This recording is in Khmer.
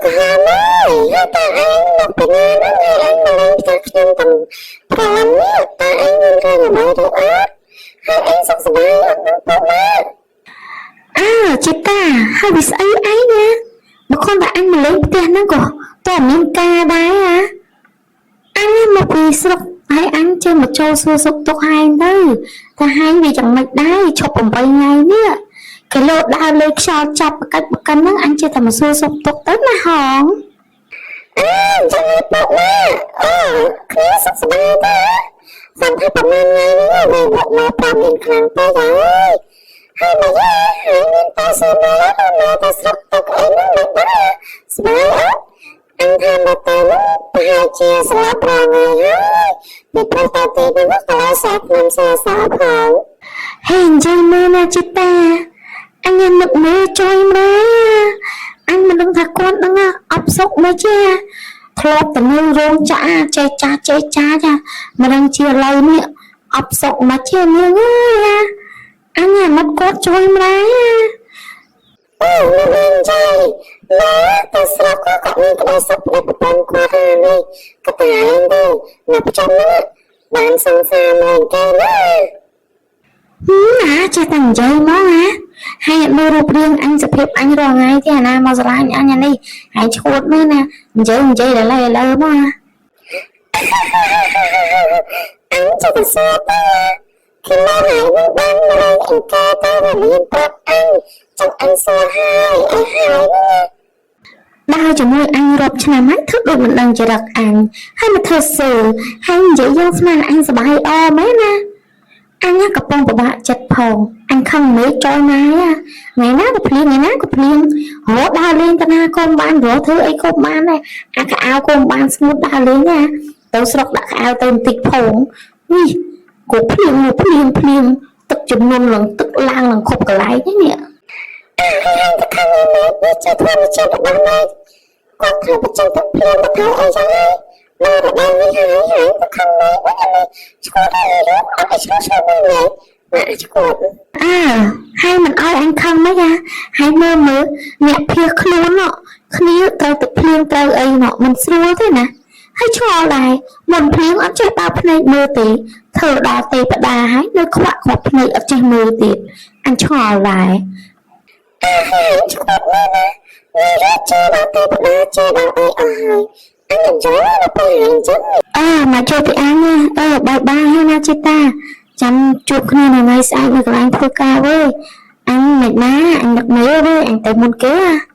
កាហាមហើយហើយតើឯងមកពីណាហ្នឹងហើយឯងមកលេងផ្ទះខ្ញុំតាំងព្រលឹមនេះតើឯងមានរឿងអ្វីឬអត់ហើយឯងសុខសប្បាយអត់ហ្នឹងពួកម៉ាក់ អើជីតាហើយវាស្អីឯងណាបើគ្រាន់តែអញមកលេងផ្ទះហ្នឹងក៏តើមានការដែរហ៎អញមកពីស្រុកហើយអញចេះមកចូលសួរសុខទុក្ខហែងទៅតែហែងវាយ៉ាងម៉េចដែរឈប់8ថ្ងៃនេះគេលោតដើរលេងខ្យល់ចាប់បកាច់បកិនហ្នឹងអញចេះតែមកសួរសុខទុក្ខទៅណាហង អើចឹងឯងពួកម៉ាក់អូគ្នាសុខសប្បាយទេសំថាប្រហែលថ្ងៃនេះវាវក់មកប្រាប់មានខ្លាំងពេកហើយហើយមកយាហើយមានតែសួរមកមកតែស្រុកទុកអីហ្នឹងមិនដែរស្បាយអត់អញថាមកទៅនោះប្រហែលជាស្លាប់រាល់ថ្ងៃហើយពីព្រោះតែទីនោះក៏ឡើយសែខ្ញុំសែសផង ហេនិយាយមើលណាជីតាអញនឹកមើលចុយម្ដងអញមិនដឹងថាគាត់ហ្នឹងអបសុកមកជាធ្លាប់តែនៅរោងចក្រចេះចាស់ចេះចាចាមិនដឹងជាឥឡូវនេះអបសុកមកជានាងអើយអញអាណិតគាត់ជួយម្ដាយ អូមិនមានចៃម៉ែតែស្រាប់ក៏គាត់មានក្តីសុខប្តីប្រពន្ធគាត់ហើយនេះក៏តែឯងទៅនៅប្រចាំហ្នឹងបានសង្សារមកគេណា ណាចេះតែនិយាយមកណាហើយអត់មើលរូបរាងអញសភាពអញរាល់ថ្ងៃទេអាណាមកស្រឡាញ់អញអានេះហើយឈួតមើលណានិយាយនិយាយដល់ឥឡូវមកណា អញចេះតែសួរទេគឺមកហើយនឹងបានមកអង្កែទៅវាមានប្រាប់អញចង់អញសួរហើយអីហើយហ្នឹង ដើរជាមួយអញរាប់ឆ្នាំហើយធ្វើដូចមិនដឹងចរិតអញហើយមកធ្វើសើហើយនិយាយយ៉ាងស្មានអញសប្បាយអមែនណាអញកំពុងពិបាកចិត្តផងអញខឹងមេចុយម៉ែថ្ងៃណាក៏ភ្លៀងថ្ងៃណាក៏ភ្លៀងរត់ដើរលេងតាណាក៏មិនបានរត់ធ្វើអីក៏មិនបានដែរអាកៅអៅក៏មិនបានស្ងួតដើរលេងណាទៅស្រុកដាក់កៅអៅទៅបន្តិចផងនេះក៏ភ្លៀងភ្លៀងភ្លៀងទឹកជំនន់ឡើងទឹកឡើងឡើងគ្រប់កន្លែងនេះ អើហើយទៅខាងនេះនេះជាធម្មជាតិរបស់មេគាត់ត្រូវប្រចាំទឹកភ្លៀងទៅហើយអីចឹងហើយមករដូវនេះហើយហើយទៅខាងនេះវិញនេះឈួតហើយរូបអត់ឲ្យឈួតឈួតវិញនេះណាឈួត អើហើយមិនអោយអញខឹងមិនហ่ะហើយមើលមើលអ្នកភៀសខ្លួនណគ្នាត្រូវតែភ្លៀងត្រូវអីណមិនស្រួលទេណាហើយឆ្ងល់ដែរមុនភ្លៀងអត់ចេះបើកភ្នែកមើលទេធ្វើដល់ទេពតាហើយនៅខ្វាក់ខ្វាក់ភ្នែកអត់ចេះមើលទៀតអញឆ្ងល់ដែរ អើហើយឈួតមែនណានេះរត់ជេរដល់ទេពតាជេរដល់អីអស់ហើយអញចង់ដល់ពេលហើយចឹង អើមកចូលពីអញណាអឺបាយបាយហើយណាជីតាចាំជួបគ្នានៅថ្ងៃស្អែកនៅកន្លែងធ្វើការវើយអញមិនណាអញនឹកមើលវើយអញទៅមុនគេហ៎